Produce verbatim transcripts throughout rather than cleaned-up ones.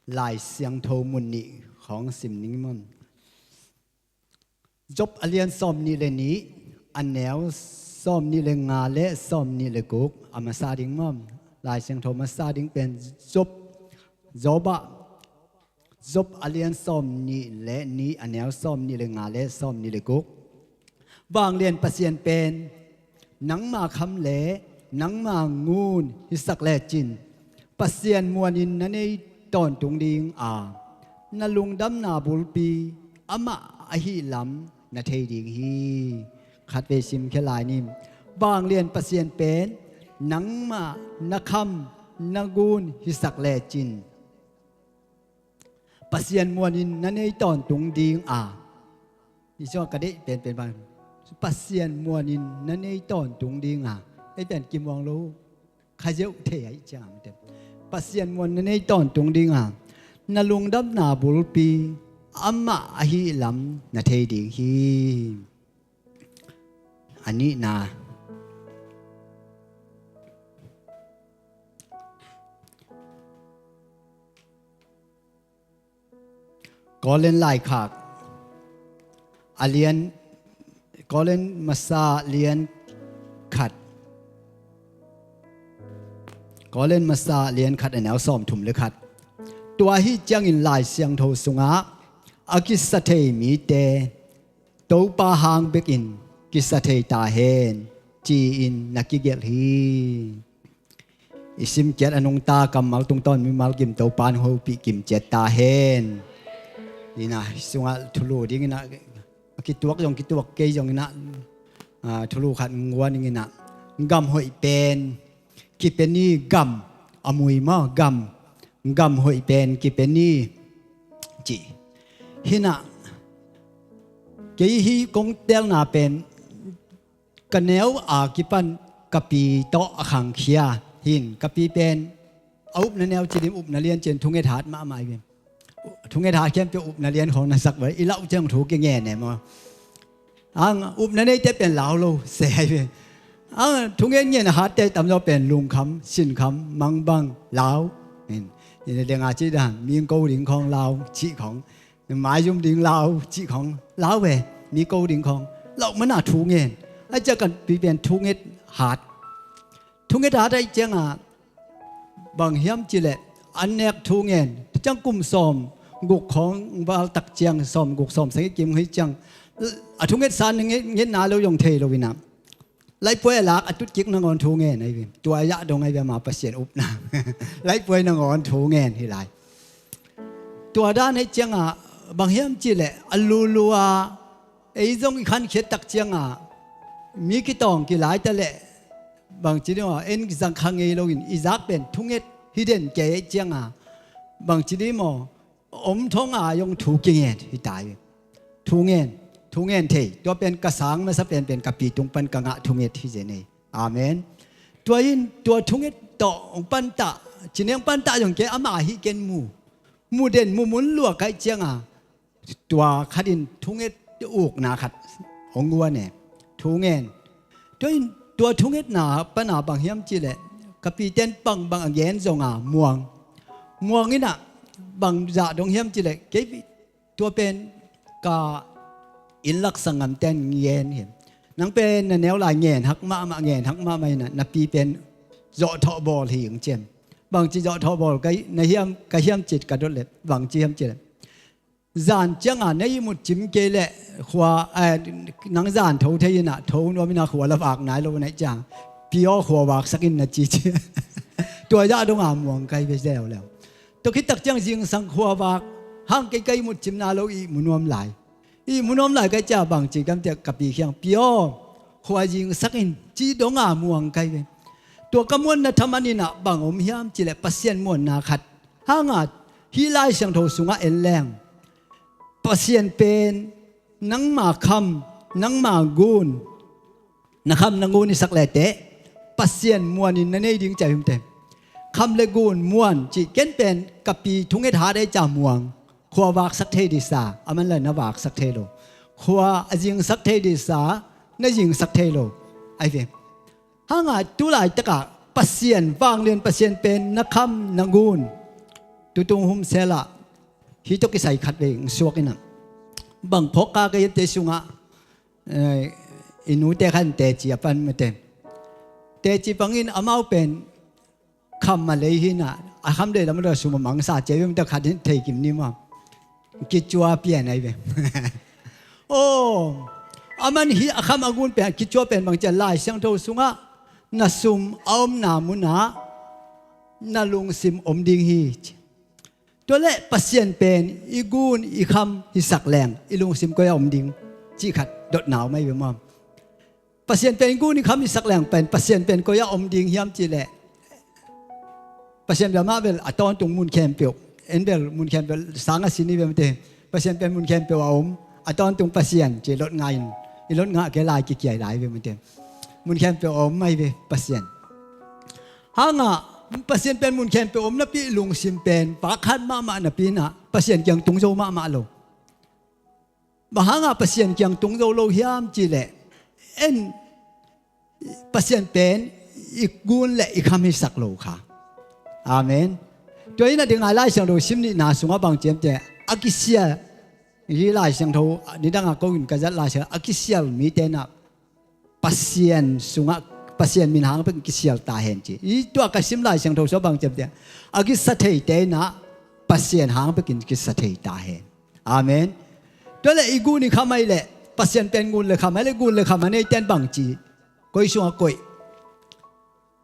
Lai Siangtho mun nih khawng sim ning maw. Job a lian sawm nih le nih, a neu sawm nih le nga le sawm nih le guk a masa ding maw. Lai Siangtho masa ding pen Job, Job ah, Job a lian sawm nih le nih, a neu sawm nih le nga le sawm nih le guk. Vanglian Pasian pen nangma kham le nangma ngun hisak lecin, Pasian muanin na nei tawntung ding a, na lungdamna bulpi amah ahih lam na thei ding hi. Khatvei simkhia lai ni. Vanglian Pasian pen nangma na kham na ngun hisak lecin, Pasian muanin na nei tawntung ding a. Ni sua ka deih penpen bang, Pasian muanin na nei tawntung ding a. Ei pen kimuang lo, kha zeuh thei a i ciang a mite. Pasian muan na nei tawntung ding a, na lungdamna bulpi amah ahih lam na thei ding hi. A nihna. Korin laikhak a lian, Korin masa lian khat, Korin masa lian khat a neu sawm thum le khat. Tua ahih ciangin Lai Siangtho sungah a kisa thei mite Topa hang bekin kisa thei ta hen, ci-in na kigelh hi. I simkiat a nungta kammal tungtawn mimal kim Topa in hopih kim ciat ta hen. Ina sungah thulu dingin a, a kituak zong kituak kei zong ina, a, thulu khat nguan dingin a, gam hoih pen kipia ni, gam a mui maw, gam, gam hoih pen kipia ni, ci. Hina kei hi kong telna pen ka neu a kipan ka pi tawh a khangkhia hin, ka pi pen a upna neu ci dim, upna lian cian thunget hat mahmah hi. Thunget hat khempeuh upna lian khawng na sak bai, i lauh ciang thu kingen e maw. Ang upna neite pen lau lo se hi ve. Ang thunget ngen a hatte tamzaw pen lungkham, sinkham, mangbang, lau. Hin, hin denga ci dan, mingko ding khawng lau, cih khawng. Maizum ding lau, cih khawng lau ve, mi ko ding khawng. Lauh mana thu ngen. A ciah ka pi pen thunget hat. Thunget hat a i cianga bang hiam cileh, an nek thu ngen. Ciang kum sawm guk khawng val tak ciang, sawm guk sawm sagih kim hi ciang, a thunget san nget, ngetna lo zong thei lo ina. Laipuai a lak a tutkik nangawn thu ngen ahi ve. Tua zah dong ahi ve ama Pasian upna. Laipuai nangawn thu ngen hi lai. Tua dan ahi cianga bang hiam cileh a lulua ei zong i khankhiat tak cianga mi kitawng kilai ta leh bangci ding aw, en zang kha ngei loin i zak pen thunget hi den kei ahi cianga bangci ding maw, om thong a zong thu kingen hi ta hi. Thu ngen, thu ngen thei. Tua pen ka sang masa penpen ka pi tung pan ka ngah thunget hi zen ei. Amen. Tua in tua thunget tawh hong pantah, cineng pantah zong kei ama hi ken mu. Mu den, mu mun lua kai cianga tua khatin thunget ukna khat hong guan e. Thu ngen. Tua in tua thungetna pana bang hiam cileh, ka pi ten bangbang a gen zonga muang. Muang ina bang zah dong hiam cileh, kei tua pen ka inn laksa ngamten ngen hi. Nang pen na neu lai ngen hak mahmah, ngen hak mahmah ina na pi pen zawhthawh bawl hi ing cian. Bangci zawhthawh bawl ka hi, na hiam, ka hiam cit ka dot leh, bangci hiam cit leh, zan cianga na ihmut cim kei leh khua, eh, nang zan tho thei ina, tho nuam ina khua la vak nai lo na i ciang, pi aw khua vaksak in na ci ci. Tua zah donga muang kai ve leuleu. Tua khit tak ciang zingsang khua vak hang kei ka ihmut cimna lo, ihmu nuam lai. Ihmu nuam lai kai cia bangci kam tia ka pi khiang, pi aw khua zingsak in ci donga muang kai ve. Tua ka muanna thaman ina bang om hiam cileh Pasian muanna khat. Hanga hih Lai Siangtho sungah en leng Pasian pen nangma kham, nangma ngun, na kham na ngun i sak leteh Pasian muanin na nei ding cia himte. Kham le ngun muan cih ken pen ka pi thunget hat ei cia muang. Khua vaksak thei disa, a man la na vaksak thei lo. Khua a zingsak thei disa, na zingsak thei lo. Ai ve. Hanga tu laitakah Pasian, vanglian Pasian pen na kham na ngun, Tutung hum sela, hih tawh kisai khat vei hong suak inah, bang phawk ka ka hiam, tei sungah, eh, i nute khat in teci a pan mate. Teci pangin amau pen kham a lei hinah, a kham lei lam a sum a mangsa cia vei mate, khat in thei kim ni maw. Kicua pian ahi ve. Oh, aman hih a kham a gun pen, kicua pen bang cia, Lai Siangtho sungah na sum a omna munah na lungsim om ding hi, ci. Tua leh Pasian pen i gun i kham hisak leng i lungsim koi-ah om ding, cih khat dotna om ahi ve maw. Pasian pen i gun i kham hisak leng pen, Pasian pen koi-ah om ding hiam cih leh, Pasian bia mah bel a tawntung mun khempeuh, en bel mun khempeuh sang a sin hi ve mate. Pasian pen mun khempeuh a om, a tawntung Pasian ci lot ngah in, i lot ngah kei lai kikiai lai ve mate. Mun khempeuh a om ahi ve Pasian. Hangah Pasian pen mun khempeuh om napi, lungsim pen vak khat mahmah napi inah Pasian kiang tung zo mahmah lo. Bang hangah Pasian kiang tung zo lo hiam cih leh, en, Pasian pen i gun le i kham hisak lo kha. Amen. Tua hi a ding a, Lai Siangtho sim nihna sungah bang ci hiam cih leh, a kisial, hih Lai Siangtho nidangah ko in ka zat Lai Siangtho, a kisial mite inah Pasian sungah, Pasian min hang bek kisial ta hen ci. Hih tua ka sim Lai Siangtho sungah bang ci hiam cih leh, a kisa theite inah Pasian hang bekin kisa thei ta hen. Amen. Tua leh i gun i kham ahih leh, Pasian pen gun le kham ahih leh, gun le kham a neite in bang ci, koi sungah koih.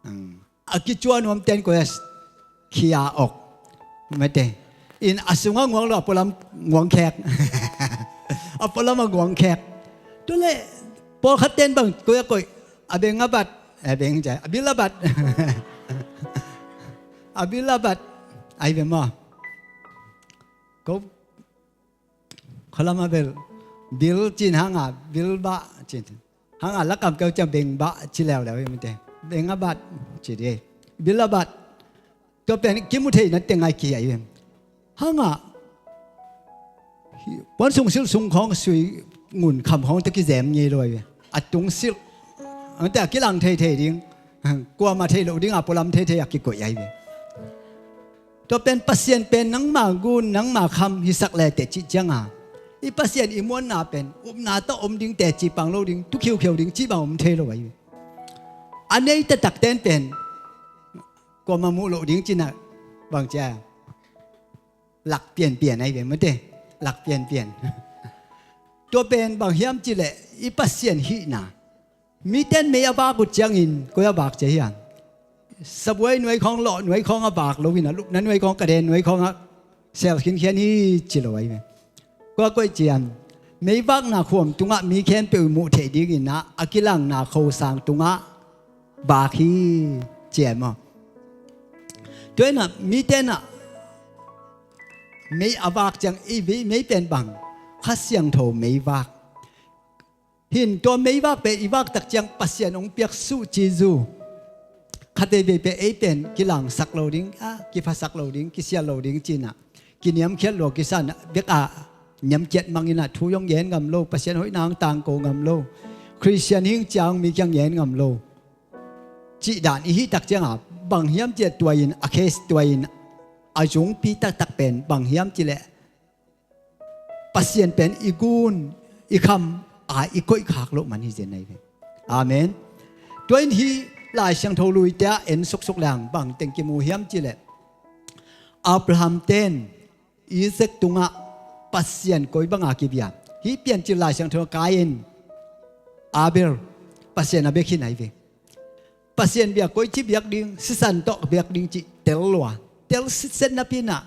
Hmm. A kicua nuamte in koi-ah khia awk mate. In a sungah nguang lo, a pualam nguang khek. A pualam a nguang khek. Tua leh pawlkhatte in bang koi-ah koih, a beng a bat, a beng ci, a bil a bat. A bil a bat. Ahi ve maw. Ko khalam a bel, bil cin hangah, bil bah cin hangah, lakam keu ciang beng bah ci leuleu hi mate. Beng a bat ci di. Bil a bat. Tua pen kimu thei na teng ai ki ahi ve. Hangah puan sung silh sung khawng sui ngun kham khawng tawh kizem ngei lo ahi ve. A tung silh, ante a kilang theithei ding, kuamah thei loh ding a pualam theithei a kikoih ahi ve. Tua pen Pasian pen nangma gun, nangma kham hisak le teh cih cianga, i Pasian i muanna pen upna tawh om ding, teci pang lo ding, tu khiukhiau ding cih bang om thei lo ahi ve. A nei taktakte in pen kuamah muh loh ding cih na bang cia, lak pianpian ahi ve mate. Lak pianpian. Tua pen bang hiam cih leh i Pasian hihna. Mite in mei a vak uh ciangin koi-ah vak ci hiam? Sabuai nuai khawng, lawh nuai khawng a vak lo inah, lupna nuai khawng, kaden nuai khawngah sel khinkhian hi ci lo ahi ve. Koi-ah koih ci hiam? Meivakna khuam tungah mi khempeuh i muh theih ding inah a kilangna khosang tungah vak hi ci hiam maw. Tua inah mite inah mei a vak ciang i mei, mei pen bang, Kha Siangtho meivak. Hin tua meivak pen i vak tak ciang Pasian hong piak suh cizu, khat veivei pen ei pen kilangsak lo ding, a, kiphasak lo ding, kisial lo ding cih na, kiniamkhiat lua kisa na, bek a niamkiat mang inah thu hong gen ngam lo, Pasian hoihna hong tangko ngam lo, Khristian hing ciang mi kiang gen ngam lo. Cih dan i hih tak cianga bang hiam cih leh tua in, a case tua in a zungpi taktak pen bang hiam cih leh Pasian pen i gun, i kham a i koih khak loh man hi zen ahi ve. Amen. Tua in hih Lai Siangtho luite ah en suksuk leng bang teng kimu hiam cih leh Abraham ten Isaac tungah Pasian koi banga kibia. Hih Piancil Lai Siangtho Kain, Abel, Pasian a bia khin ahi ve. Pasian bia koici biak ding, sisan tawh biak ding cih tel lua. Tel sitset napi inah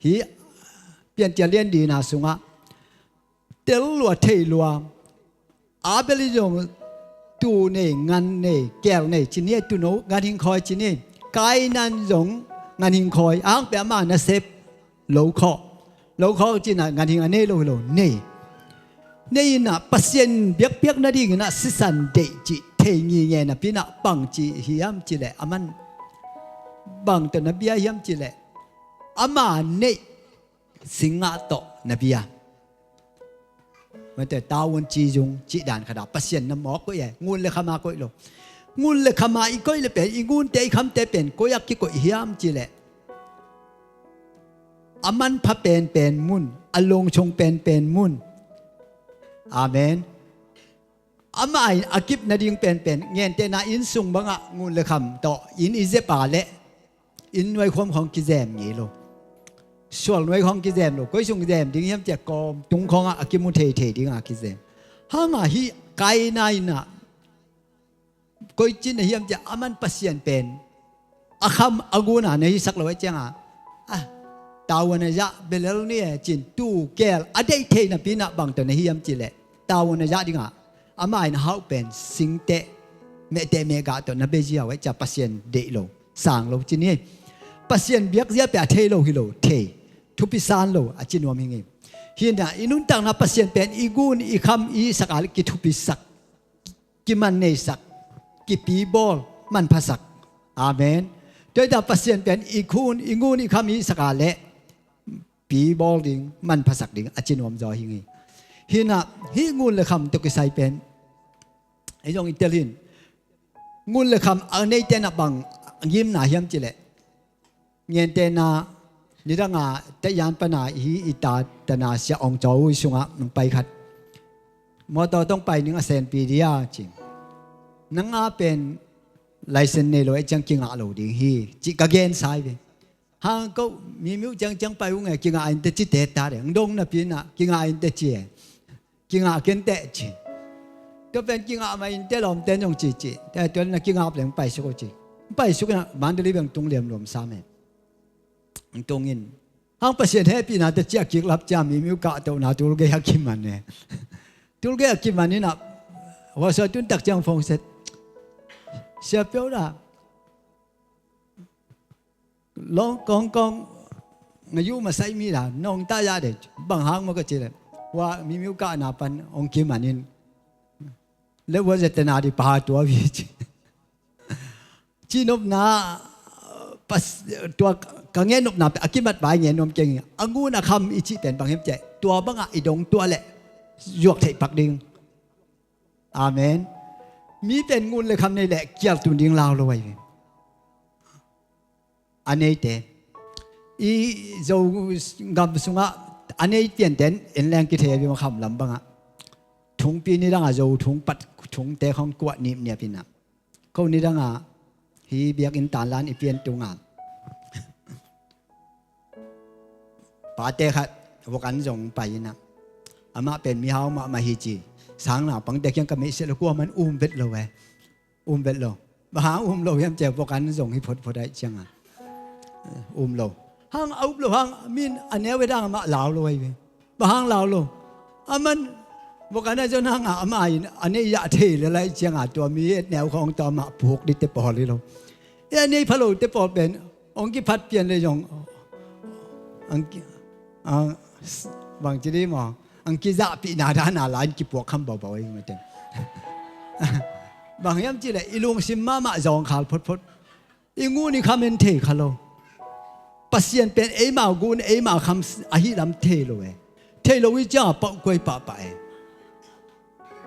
hih Piancil Lian Dina sungah tel lua, thei lua. Abel in zong tuu nei, ngan nei, keel nei ci ni, tuuno nganhing khawi ci ni. Kain in zong nganhing khawi, a hang pen ama nasep lo khawh. Lo khawh cih na nganhing a nei lo hi lo, nei. Nei inah Pasian biakpiak nading inah sisan deih cih thei ngingei napi inah bang ci hiam cih leh, aman bang tawh na bia hiam cih leh, ama neih singgah tawh na bia. Mate, taun cizung cih dan khat ah Pasian na mawk koih e, ngun le khama koih lo. Ngun le khama i koih le pen, i ngunte i khamte pen koi-ah kikoih hiam cih leh, a manpha penpen mun, a longchong penpen mun. Amen. Amah in a kip nading penpen, gentehna inn sung bangah ngun le kham tawh inn i zep a leh inn nuai khawm khawng kizem ngei lo. Sual nuai khawng kizem lo. Koi sung zem ding hiam cih leh kawm tung khawngah a kimu theithei dingah kizem. Hangah hih Kaina in ah koi cin na hiam cih leh aman Pasian pen a kham a ngun a na hisak lo ahih ciangah, ah, tavuan a zah bia lel ni e ci-in tu keel a deih thei napi in ah bang tawh na hiam cih leh tavuan a zah dingah amah in a hauh pen singteh mehteh mehgah tawh na bia ziau ahih ciangah Pasian deih lo, sang lo ci ni. Pasian biakzia pen a thei lo hi lo, thei, thupi san lo a ci nuam hi ing. Hi in ah i nuntakna Pasian pen i ngun i kham i hisak a leh kithupisak, kiman neisak, kipibawl, manphasak. Amen. Tua hi ta Pasian pen i khun, i ngun i kham i hisak a leh pibawl ding, manphasak ding a ci nuam zaw hi ing. Hi in ah hih ngun le kham tawh kisai pen ei zong i tel hi in, ngun le kham a neite in ah bang ngimna hiam cih leh, gentehna nidanga Taiyan pana i hi i ta tana Sia Aung Caw Hui sungah nong pai khat. Mawtaw tawh ong pai ning a senpi dia ci. Nang a pen license nei lo ahih ciang kingah lo ding hi cih ka gensa hi ve. Hang ko mi miuh ciangciang pai ung e, kingah in teh ci teh ta de. Ong dong napi in ah kingah in teh ci e. Kingah ken teh ci. Tua pen kingah mah in teh lawmte in zong cici. Tua na kingah leng pai suk o ci. Pai suk in ah Mandalay bang tung liam luam sam e. Tung in. Hang Pasian hehpihna teh ciah kik lap ciah mi miuh kahtohna tul gei a kiman e. Tul gei a kiman in ah. Hua sua tun tak ciang phone set. Sia peuh dah. Long kong kong nga yu ma sai mi la nong ta ya de bang hang ma ka ci le. Hua mi miuh kahna pan ong kiman in. Le hua zia tana di pa tua vi ci. Ci nopna, pas, tua ka ngen nopna a kimat vai ngen nuam keng a ngun a kham i cih pen bang hiam cih leh tua bangah i dong tuah leh zuak theih pak ding. Amen. Mi pen ngun le kham nei leh kial tun ding lau lo ai ve. A neite i Zo gam sungah a nei pianten en leng kithei a bima kham lam bangah thungpi nidangah Zo thung pat thungte khong kuah nipniap inah ko nidangah hi biakinn tanlan i pian tungah pate khat vok an zong pai inah amah pen mihau mahmah hi ci. Sang naupangte kiang ka meihsiat lo kuaman um vet lo e. Um vet lo. Bang hang um lo hiam cih leh vok an zong hi photphot ahih ciangah um lo. Hang a up lo hang min a neu e dang amah lau lo ahi ve. Bang hang lau lo. Aman vok an a zon hangah amah in a neih zah thei lel ahih ciangah tua mi et neu khawng tawh amah puk dite pawl hi lo. E a nei pha lote pawl pen hong kiphat pian le zong hong ki, ah, bang ci dih maw? Ang kizahpihna dana la in kipuak kham baubau ei mate. Bang hiam cih leh i lungsim mahmah zawngkhal photphot. I ngun i kham en thei kha lo. Pasian pen eimau gun eimau kham ahi lam thei lo e. Thei lo i ciangah pauhkuai pahpah e.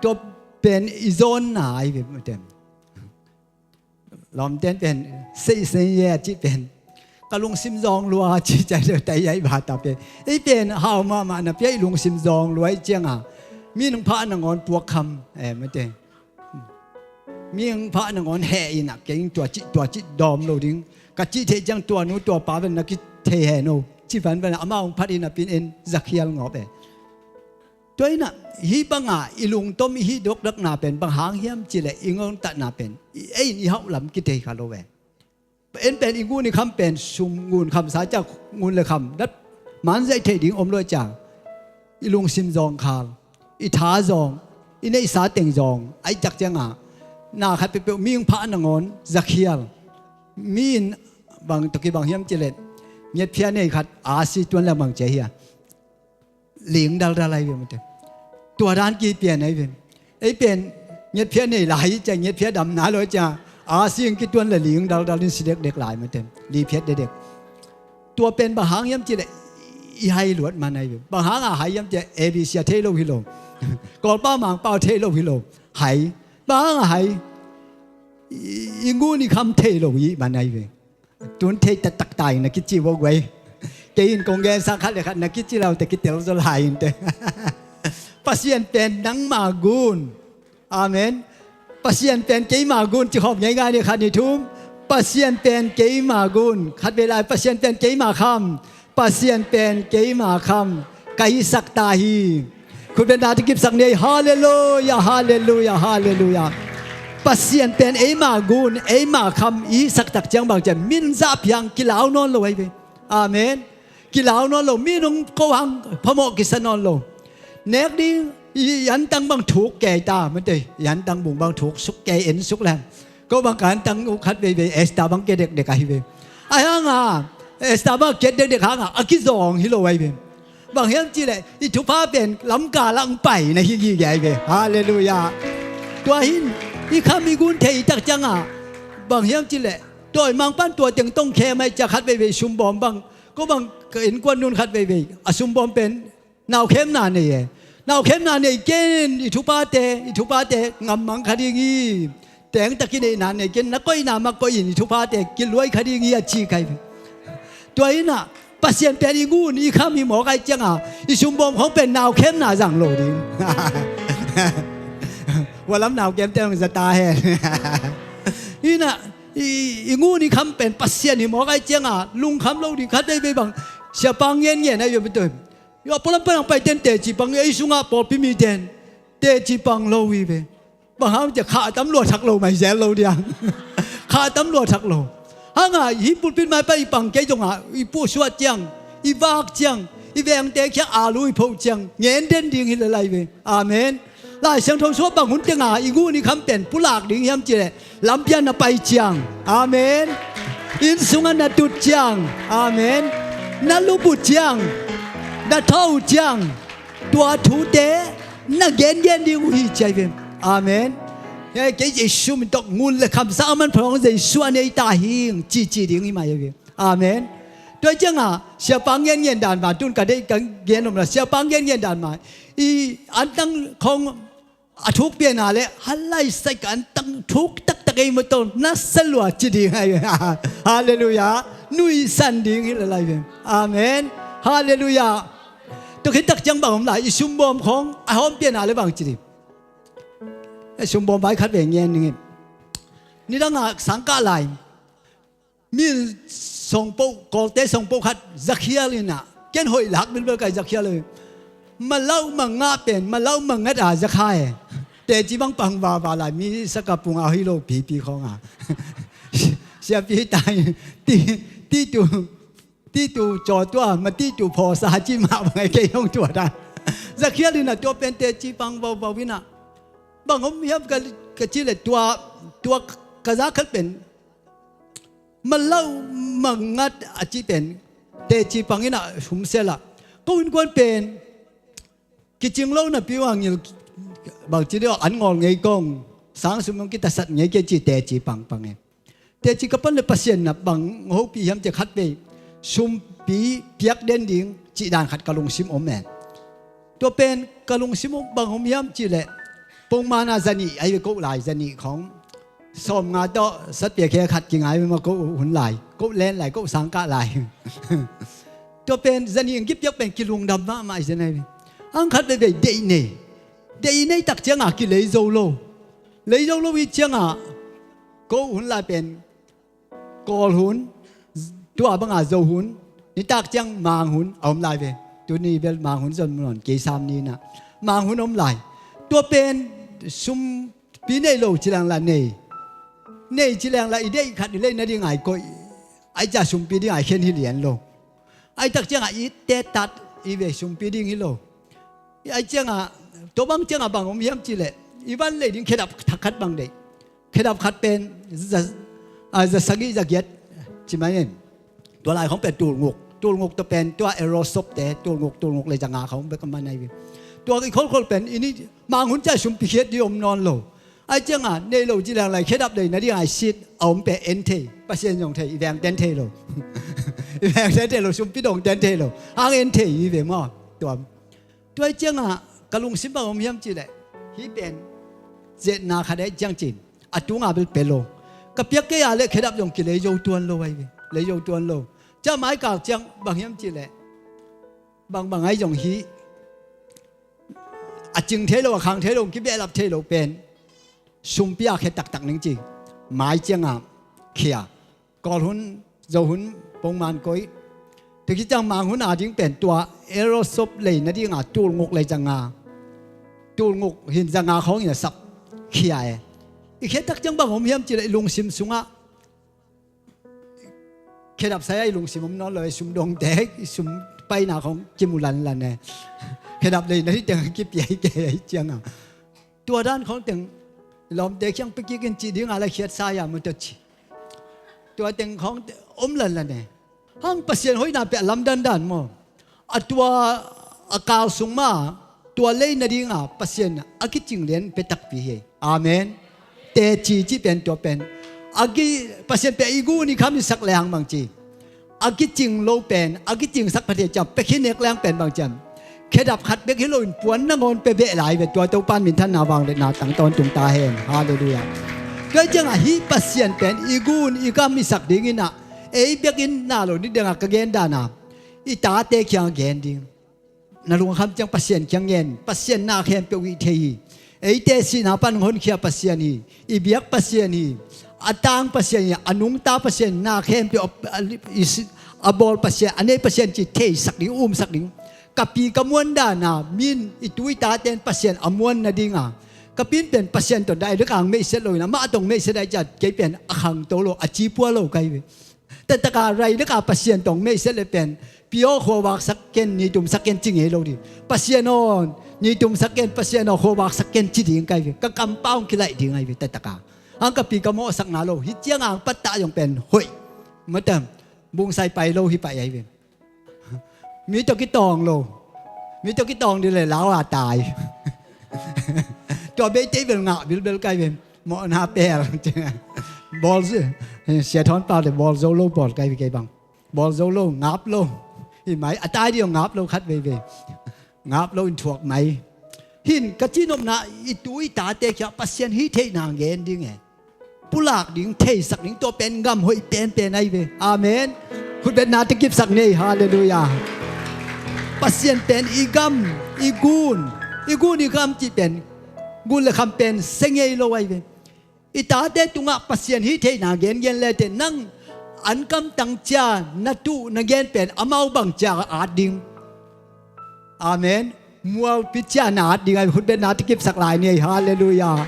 Tua pen i zawnna ahi ve mate. Lawmten pen seisei ye a cih pen ka lungsim zawng lua a cih ciang deuh tai ai bata pen ei pen hau mahmah na pia i lungsim zawng lua i cianga mi nung phah nangawn puak kham e mate. Mi nung phah nangawn heh inah keng tua cih tua cih dawm lo ding ka cih theih ciang tua nu tua pa pen na kithei he no cih vanvan amau hong phat inah pin en zakhial ngawp e. Tua inah hih banga i lungtom i hih dokdakna pen bang hang hiam cih leh i ngontatna pen ei in i hauh lam kithei kha lo ve. En pen i ngun i kham pen sum ngun kham sa ciang ngun le kham dat manzaih theih ding om lo ciang i lungsim zawngkhal i tha zawng i neihsa teng zawng a i tak cianga na khat peuhpeuh mi hong phah nangawn zakhial mi in bang tawh kibang hiam cih leh ngetphia nei khat a si tuan le bang cia hia. Ling daldal ahi ve mate. Tua dan kipian ahi ve. Ei pen ngetphia nei lai hi cia ngetphia dam na lo cia a sing kituan le ling daldal in si dekdek lai mate. Li phiat dekdek. Tua pen bang hang hiam cih leh i hai luat man ahi ve. Bang hang a hai hiam cih leh A B C a thei lo hi lo. Kawlpau Mangpau thei lo hi lo. Hai. Bang hang a hai i ngun i kham thei lo i man ahi ve. Tun thei taktak ta ing na kici vo guai. Kei in kong gen sang khat le khat na kici lo te kitel zaw lai in te. Pasian pen nangma gun. Amen. Pasian pen keima gun ci khawm ngeingai ni khat ni thum. Pasian pen keima gun. Khat vei lai Pasian pen keima kham. Pasian pen keima kham. Ka hisak ta hi. Khutbetna te kipsak nei. Halleluia, halleluia, halleluia. Pasian pen eima gun, eima kham i hisak tak ciang bang ciang min zah phiang kilau nawn lo ahi ve. Amen. Kilau nawn lo, mi nung ko hang phamawh kisa nawn lo. Nek ding i antang bang thuk kei ta, mate, i antang bung bang thuk suk kei en suk leng. Ko bang ka antang uh khat veivei, Esther bang ke dekdek ahi ve. Ahi hanga, Esther bang ke dekdek hanga, a kizawng hi lo ahi ve. Bang hiam cih leh, i thupha pen lamka lang pai na hi gige ahi ve. Halleluia. Tua hin, i kham i gun thei i tak cianga, bang hiam cih leh, tawimang pan tua teng tong khem ahi ciah khat veivei sumbawm bang, ko bang ka innkuan nun khat veivei a sumbawm pen naukhemna nei e. Naukhemna nei ken i thupate, i thupate ngammang kha ding hi. Teng taki neihna nei ken na koihna mah koih in i thupate kiluai kha ding hi a ci kha hi. Tua innah Pasian pen i ngun i kham hi mawk ahi cianga i sumbawm khong pen naukhemna zang lo ding. Walam naukemte hong zata hen. Innah i, i ngun i kham pen Pasian hi mawk ahi cianga lungkham lo ding khat veivei bang siapa ngen ngen ahi ve. Yo, pualam panang paiten teci pang ei sungah pawlpi miten teci pang lo hi ve. Bang hang cia khah tam lua thak lo mai zel lo diang. Khah tam lua thak lo. Hanga hi pulpit mai pa i pang kei zongah i puhsuat ciang, i vak ciang, i vengte khiang alu i phoh ciang ngen den ding hi lalai ve. Amen. Lai Siangtho suah bang hun tenga i ngun i kham pen pulak ding hiam cileh lampian na pai ciang. Amen. Inn sungah na tut ciang. Amen. Na lup uh ciang, na thawh uh ciang, tua thute na gengen ding uh hi ciai ve. Amen. Hei kei Jesu min tawh ngun le khamsa a man phalawng Jesu a nei ta hing cici ding hi mai ve. Amen. Tua cianga siapa ngen ngen dan ma tun ka deih ka gen om la siapa ngen ngen dan ma i antang khong a thuk piana le halai sai ka antang thuk taktak ei maw tawh na salua ci ding hai ve. Halleluia. Nuihsan ding hi lalai ve. Amen. Halleluia. Tua khit tak ciang bang om lai i sumbawm khong a hawm piana le bang ci ding. Sumbawm vai khat ve ngen ning in nidangah sangkah lai. Mi songpoh, Kawlte songpoh khat zakhial innah ken hoih lak bilbel kai zakhial. Malau mangah pen malau mangat a zakha e. Teci bang pang vava lai mi sakapunga hi lo pipi khawnga. Siapi tai ti, titu, titu cawtua ma titu phawsa ci mah bang kei hong tua dan. Zakhial innah tua pen teci pang vauvau innah bang om hiam ka, ka ci le tua, tua ka zakhat pen Malau mangat a ci pen teci pangin a humsel ah ko innkuan pen kicing lo napi uh a ngil bangci deuh an ngawl ngei kong sang sum hong kitasat ngei kei ci teci pangpang e. Teci ka pan le Pasian na bang hopih hiam ci khat vei sumpi piak den ding cih dan khat ka lungsim om e. Tua pen ka lungsim om bang om hiam cih leh pongmana zanih ahi ve koh lai zanih khong sawm nga tawh satpia khe khat kingai mah ko hun lai ko len lai ko sangkah lai. Tua pen zanih ang kipiak pen kilungdam mahmah i zen ai ve. Ang khat veve deih nei. Deih nei tak cianga kilei zo lo. Lei zo lo i cianga ko hun lai pen kawl hun tua banga zo hun nitak ciang mang hun a om lai ve. Tuni bel mang hun zon munon kei sam nina mang hun om lai. Tua pen sum pi nei lo ci lengla nei. Nei ci lengla i deih khat i lei nading ai koih. Ai ca sumpi ding ai khen hi lian lo. Ai tak ciangah i tetat i ve sumpi ding hi lo. Ai ciangah tua bang ciangah bang om hiam cileh i van lei ding khedap thak khat bang deih. Khedap khat pen za, a, za sagih za giat ci mai in. Tua lai khong pen tulnguk tulnguk tua pen tua erosop te tulnguk tulnguk le za nga khong bek a man ai ve. Tua i kholkhol pen i ni mang hun ca sumpi khiat di om nawn lo. Ai cianga nei lo ci leng lai khedap dei na ding ai sit a om pe en thei Pasian zong thei i veng ten thei lo. I veng ten thei lo sumpi dong ten thei lo ang en thei i ve maw. Tua tua ai cianga ka lungsim bang om hiam ci leh hi pen zetna khat ai ciang cin a tunga bel pe lo. Ka piak kei a le khedap zong ki lei zo tuan lo ai ve lei zo tuan lo. Tua mai kal ciang bang hiam cih leh, bangbang ahi zong hi, a cing thei lo, a khang thei lo, kibehlap thei lo pen sumpi a khia taktak ning ci. Mai ciangah khia, Kawl hun, Zo hun pongman koih. Tua khit ciang Mang hun a ding pen tua Aerosop lei nadinga tulnguk lei zanga, tulnguk hin zanga khawngin a sap khia e. I khia tak ciang bang om hiam cih leh i lungsim sungah khedap sai a i lungsim om nawn lo, i sum dongte, i sum paina khawng kimu lanlan e. Khedap lei na hi teng kipia hi kei ahi cianga, tua dan khawng teng lawmte kiang pia kik in cih dinga la khiat sai a mu tawh ci. Tua teng khawng om lanlan e. Hang Pasian hoihna pia lamdan dan maw? A tua a kal sung ma, tua lei nadinga Pasian a kicing lian pia takpi hi. Amen. Teci cih pen tua pen a ki, Pasian pia i gun i kham i sak lehang bang ci, a kicing lo pen a kicingsak pha thei ciam, pia khinek lehang pen bang ciam, khedap khat bek hi loin puan nangawn pia beh lai ve. Tua Topan minthanna vangliatna tang tawntung ta hen. Halleluiah. Tua hi ciangah hih Pasian pen i gun i kham i sak dingin ah, ei bekin na lo ni dengah ka gen dana, i tate kiang gen ding. Na lungkham ciang Pasian kiang ngen, Pasian na khempeuh i thei hi. Eite sihna pan honkhia Pasian hi. I biak Pasian hi. A tang Pasian hi. A nungta Pasian, na khempeuh a, a, i si-, a bawl Pasian, a nei Pasian ci theisak ding, umsak ding. Ka pi ka muan dana, min i tu i taten Pasian a muan nadinga, ka pin pen Pasian tawh direct ang meihset loin, amah tawh meihset ahi ciat kei pen a khangto lo, a cipua lo ka hi ve. Taktaka rai daka Pasian tawh meihset le pen, pi aw khuavaksak ken, ni tumsak ken ci ngei lo ding. Pasian aw, ni tumsak ken, Pasian aw khuavaksak ken ci ding ka hi ve. Ka kampau hong kilaih ding ahi ve taktaka. Ang ka pi ka mawhsakna lo, hih cianga ang pattah zong pen hoih. Matam, bungsai pai lo hi pai ahi ve. Mi tawh kitawng lo. Mi tawh kitawng ding le lau a tai. Tua beite bel ngah bilbel ka hi ve. Mawhna pel. Bawl, Sia Thawn Pau le bawl zo lo bawl ka hi ve kei bang. Bawl zo lo, ngap lo. Hi mai, a tai ding ngap lo khat veivei. Ngap lo in thuak mai. Hin ka cinopna, i tu i tate kiang Pasian hih theihna gen ding e. Pulak ding, theisak ding, tua pen gam hoih penpen ahi ve. Amen. Khutbetna te kipsak nei. Halleluiah. Pasian pen i gam, i gun, i gun i gam cih pen, gun le kham pen se ngei lo ahi ve. I tate tungah Pasian hih theihna gengen le teh, nang an kamtang cia na tuh na gen pen amau bang cia a at ding? Amen. Mualpi cia na at ding ahi, khutbetna te kipsak lai ni ahi. Halleluiah.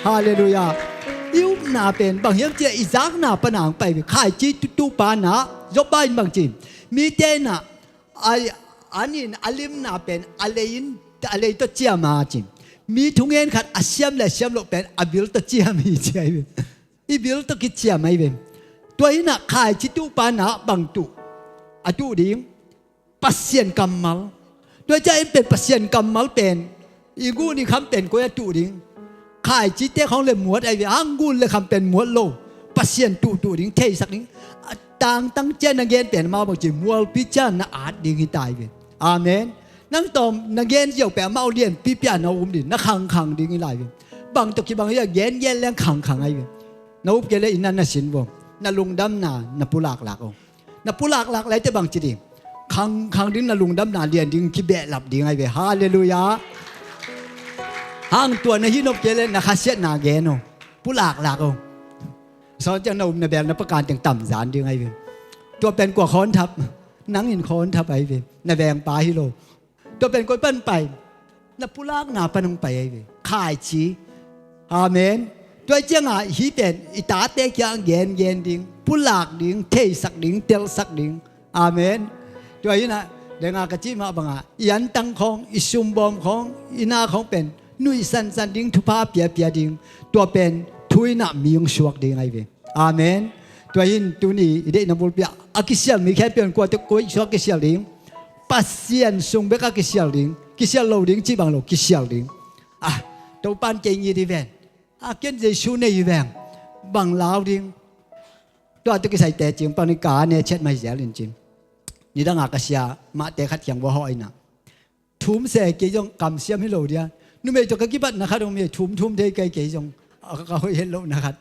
Halleluiah. I upna pen bang hiam cia i zakna pana hong pai ve. Khaici tutuhpa na, Job in bang ci, mite na, a, an in a limna pen a lei in, a lei tawh ciam a ci. Mi thungen khat a siam le siam loh pen a bil tawh ciam hi ci ahi ve. I bil tawh kiciam ahi ve. Tua hi na khaici tuhpa na bang tuh a tuh ding? Pasian kammal. Tua cia in pen Pasian kammal pen i gun i kham pen koi a tuh ding? Khaicite khawng le muat ahi ve. Hang gun le kham pen muat lo. Pasian tuh tuh ding, theisak ding. A tangtang cia na gen pen amau bang ci, mualpi cia na at ding hi ta hi ve. Amen. Nang tawm na gen ziau pen amau lianpi pia na um ding, na khangkhang ding hi lai ve. Bang tawh kibang hi a, gengen leng khangkhang ahi ve. Na up kei le inn na na sin vo. Na lungdamna na pulaklak o. Na pulaklak lai te bang ci ding? Khangkhang ding, na lungdamna lian ding, kibehlap ding ahi ve. Halleluiah. Hang tua na hi nop kei le na khasiatna gen o. Pulaklak o. Sawn ciang na um na bel na pakan teng tamzan ding ahi ve. Tua pen kua khawn thap? Nang in khawn thap ahi ve. Na vengpa hi lo. Tua pen koi pan pai? Na pulakna pan hong pai ahi ve. Khaici. Amen. Tua ciangah hih pen i tate kiang gengen ding, pulak ding, theisak ding, telsak ding. Amen. Tua hi na, denga ka cih mah banga i antang khawng, i sumbawm khawng, i na khawng pen nuihsansan ding, thupha piapia ding. Tua pen thu in ah mi hong suak ding ahi ve. Amen. Tua hin tuni i deihna bulpi ah a kisial mi khempeuh in kua tawh koi suak kisial ding? Pasian sung bek a kisial ding. Kisial lo ding cih bang lo, kisial ding. Ah, Topan kei ngit hi ven. Ah, ken Jesu nei hi veng. Bang lau ding? Tua tawh kisai teci hong pang ni, ka ne ciat mai zel in cin. Nidanga ka sia mahte khat kiang va hawh in ah, thum se kei zong kamsiam hi lo dia. Numei tawh ka kibatna khat om hi, thum thum thei kei, kei zong. A ka hoih het lohna khat.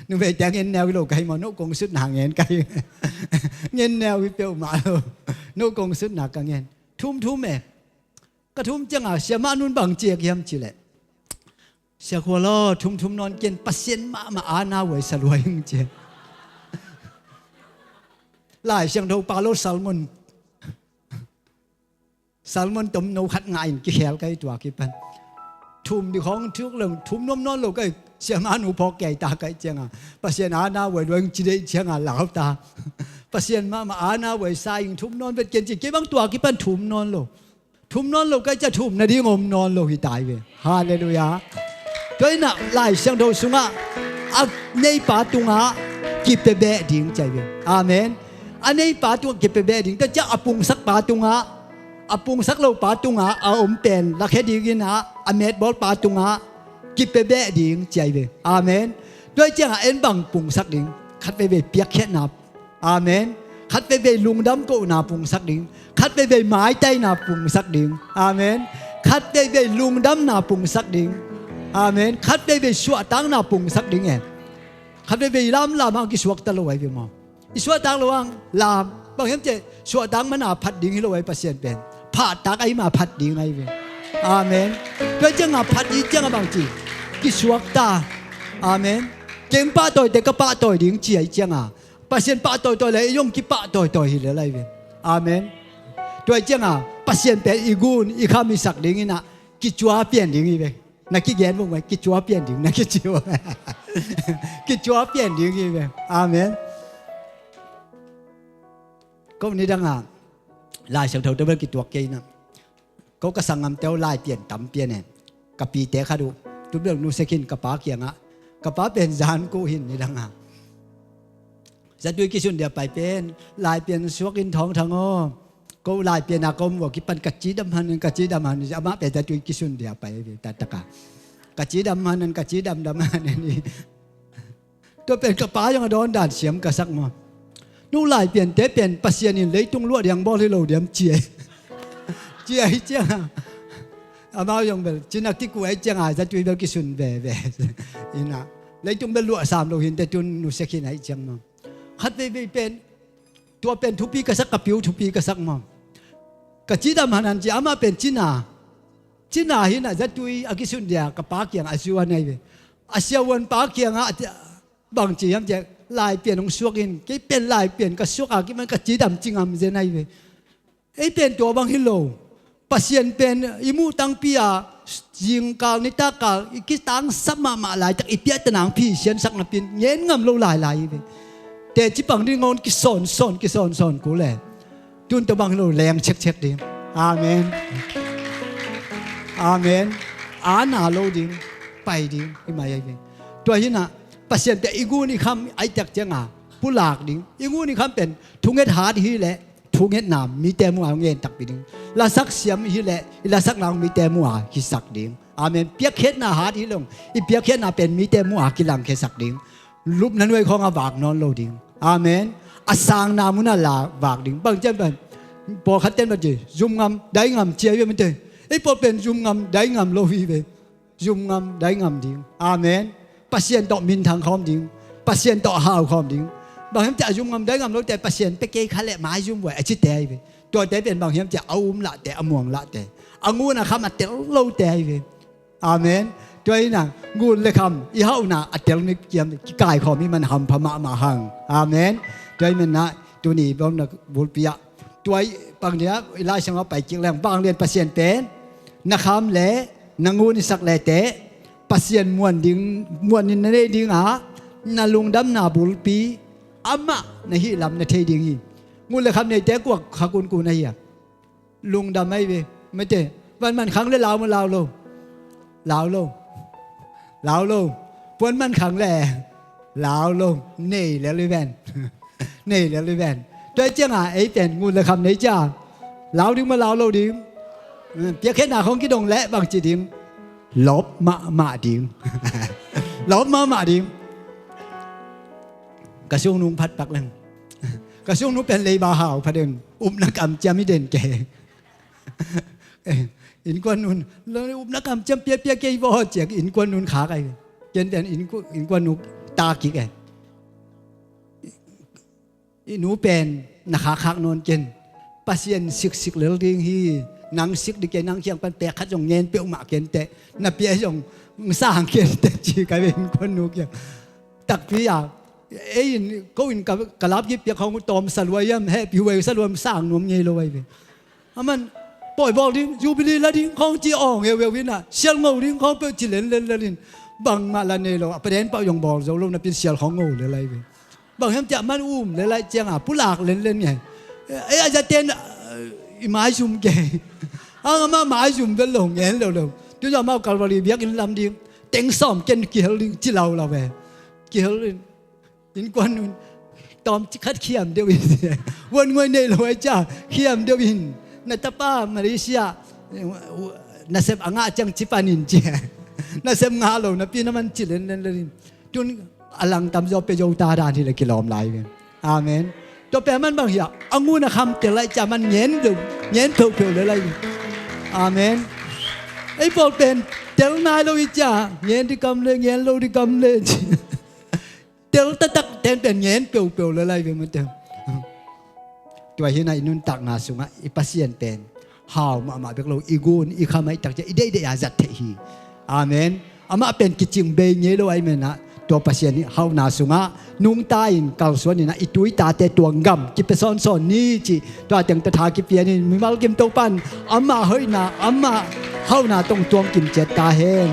Numei te a ngen neu hi lo ka hi maw, no kong sutna ngen ka hi. Ngen neu hi peuhmah lo. No kong sutna ka ngen. Thum thum e. Ka thum ciangah siamah nun bang ci hiam cih leh, Sia Khual aw, thum thum nawn ken, Pasian mahmah a na huai sa lua ing ci. Lai Siangtho pa lo sermon, sermon tomno khat ngah in kikhel ka hi tua kipan. Thum ding khawng thuk leng, thum nuam nawn lo ka hi. Siamah nu phawk kei ta ka hih ciangah, Pasian a na huai lua ing ci deih ciangah lau ta. Pasian mahmah a na huai sa ing, thum nawn vet ken ci. Kei bang tua kipan thum nawn lo. Thum nawn lo ka hih ciah thum nading om nawn lo hi ta hi ve. Halleluiah. Tua inah Lai Siangtho sungah a neipa tungah kipia beh ding ci hi ve. Amen. A neipa tungah kipia beh ding. Tua ciah a pungsak pa tungah, a pungsak lo pa tungah a om pen lakhia ding inah a metbawl pa tungah kipia beh ding ci hi ve. Amen. Tua hi ciangah en bang pungsak ding? Khat veivei piakkhiatna. Amen. Khat veivei lungdam kohna pungsak ding. Khat veivei maitaina pungsak ding. Amen. Khat veivei lungdamna pungsak ding. Amen. Khat veivei suahtakna pungsak ding e. Khat veivei lamlam hang kisuakta lo ahi ve maw? I suahtak lo hang lam. Bang hiam cih leh suahtak mana phat ding hi lo ahi Pasian pen. Phattak ahi ma phat ding ahi ve. Amen. Tua ciangah phat i ciangah bang ci? Kisuakta. Amen. Keng pahtawite ka pahtawi ding ci ahi ciangah Pasian pahtawitawi le i zong kipahtawitawi hi lel ahi ve. Amen. Tua hi ciangah Pasian pen i gun i kham i sak ding inah kicua pian ding hi ve. Na kigen vong ve, kicua pian ding na kici vong. Kicua pian ding hi ve. Amen. Ko nidangah Lai Siangtho te bel kituak kei inah, ko ka sanggamte uh lai pian tam pian e. Ka pite khat uh tun bel nusia khin ka pa kiangah. Ka pa pen zan kuh hin nidangah, zatui kisun dia pai pen lai pian suak in Thawng Thang aw, ko lai pian a ka om uh a kipan ka cidam hanan, ka cidam hanan, amah pen zatui kisun dia pai ve, taktak a. Ka cidam hanan, ka cidam dam hanan hi. Tua pen ka pa zong a dawn dan siam ka sak maw? Nu lai piante pen Pasian in leitung luah diang bawl hi lo diam ci e. Ci ahi ciangah amau zong bel cina kikuh ahi ciangah zatui bel kisun veve. Inah leitung bel luah sam lo hinte tun nusia khin ahi ciang maw? Khat veivei pen, tua pen thupi ka sak, ka piu thupi ka sak maw? Ka cidam hanan ci, amah pen cina, cina hinah zatui a kisun dia ka pa kiangah a zuan ahi ve. A siavuan pa kiangah a ti-, bang ci hiam cih leh, lai pian hong suak in, kei pen lai pian ka suak a kiman ka cidam ci ngam zen ahi ve. Ei pen tua bang hi lo. Pasian pen i muh tangpi a zingkal nitakkal i kitangsap mahmah laitak i piahtana hong phisiansak napin ngen ngam lo lailai hi ve. Teci pang ding ngawn kisawnsawn kisawnsawn kul e. Tun tua bang hi lo, leng checkcheck ding. Amen. Amen. A na lo ding, pai ding hi mai ahi ve. Tua hinah Pasian pen i gun i kham ahi tak ciangah pulak ding. I gun i kham pen thunget hat hi leh thungetna mite muh a ngen takpi ding. Lasak siam hi leh i lasakna hong mite muh a hisak ding. Amen. Piakkhiatna hat hi lo, i piakkhiatna pen mite muh a kilangkhiasak ding. Lupna nuai khawngah vak nawn lo ding. Amen. A sangna munah la vak ding. Bang ciang pen pawlkhat ten bang ci, zum ngam dai ngam ci ahi ve mite. Ei pawl pen zum ngam dai ngam lo hi ve. Zum ngam dai ngam ding. Amen. Pasian tawh minthang khawm ding. Pasian tawh hau khawm ding. Bang hiam cih leh a zum ngam dai ngam lote Pasian pia kei kha leh mai zum vuai a cite ahi ve. Tuate pen bang hiam cih leh a um lahte, a muang lahte, a ngun a kham a tel lote ahi ve. Amen. Tua inah ngun le kham i hauhna a tel mi kiam kikaikhawm i man hampha mahmah hang. Amen. Tua i manah tuni bawmna bulpi ah tua i pang dia i Lai Siangtho pai kik leng vanglian Pasian pen na kham le na ngun i sak leteh Pasian muan ding, muan in na nei ding a, na lungdamna bulpi amah na hih lam na thei ding hi. Ngun le kham neite kua kha kunkun ahi a? Lungdam ahi ve. Mate, van man khang le lau maw, lau lo? Lau lo. Lau lo. Puan man khang le lau lo. Nei lel hi ven. Nei lel hi ven. Tua hi ciangah ei pen ngun le kham nei cia, lau ding maw, lau lo ding? Piakkhiatna khawng kidong leh bang ci ding? Lawp mahmah ding. Lawp mahmah ding. Ka sung nung phat pak leng, ka sung nung pen leiba hau pha den, upna kamciam hi den ke. Innkuan nun, upna kamciam piapia kei vaw ciak innkuan nun khak ahi. Ken pen innkuan nu ta kik e. I nu pen na khakkhak nawn ken. Pasian siksik lel ding hi. Nang sik ding kei, nang kiang pan pek khat zong ngen peuhmah ken teh. Na pia zong sang ken teh ci ka ve innkuan nu kiang. Takpi a, ei in ko in ka lap kik piak khong tawm sa lua hiam, hehpih huai sa lua hiam, sang nuam ngei lo ai ve. Aman pawi bawl ding, Jubilee la ding khong ci awng euveu in a, sial ngo ding khong peuh ci lenlen lel in, bangmah la nei lo a, paden pah zong bawl zo lo napi in sial khong ngo lel ai ve. Bang hiam ciah man um lel ai ciang a pulak lenlen nge. Ei a zaten i maizum kei. Ang amah maizum vel lo, ngen lo lo. Tu zong amau Calvary biakinn lam ding, teng sawm ken kihel ding ci lau lau ve. Kihel in, innkuan nun tawm ci khat khiam deuh in. Vuan nguai nei lo ai cia khiam deuh in. Na tapa Malaysia nasep a ngah ciang ci pan in ci. Nasep ngah lo napi na man ci lenlen lel in. Tun a lang tamzaw pia zo ta dan hi le kilawm lai ve. Amen. Tua pia man bang hiah a ngun a kham tel lai cia man ngen lo, ngen pheuhpheuh le lai. Amen. Ei pawl pen tel nai lo i cia ngen di kam le, ngen lo di kam le. Tel taktak ten pen ngen peuhpeuh le lai ve mate. Tua hi na i nuntakna sungah i Pasian pen hau mahmah bek lo, i gun i kham a i takcia i deihdeih a zat theih hi. Amen. Amah pen kicing bei ngei lo ai menah tua Pasian i hauhna sungah nungta in kalsuan inah i tuitate tuang gam kipia sawnsawn ni cih tua teng tua tha kipian in mimal kim Topan amah hoihna amah hauhna tong tuang kim ciat ta hen.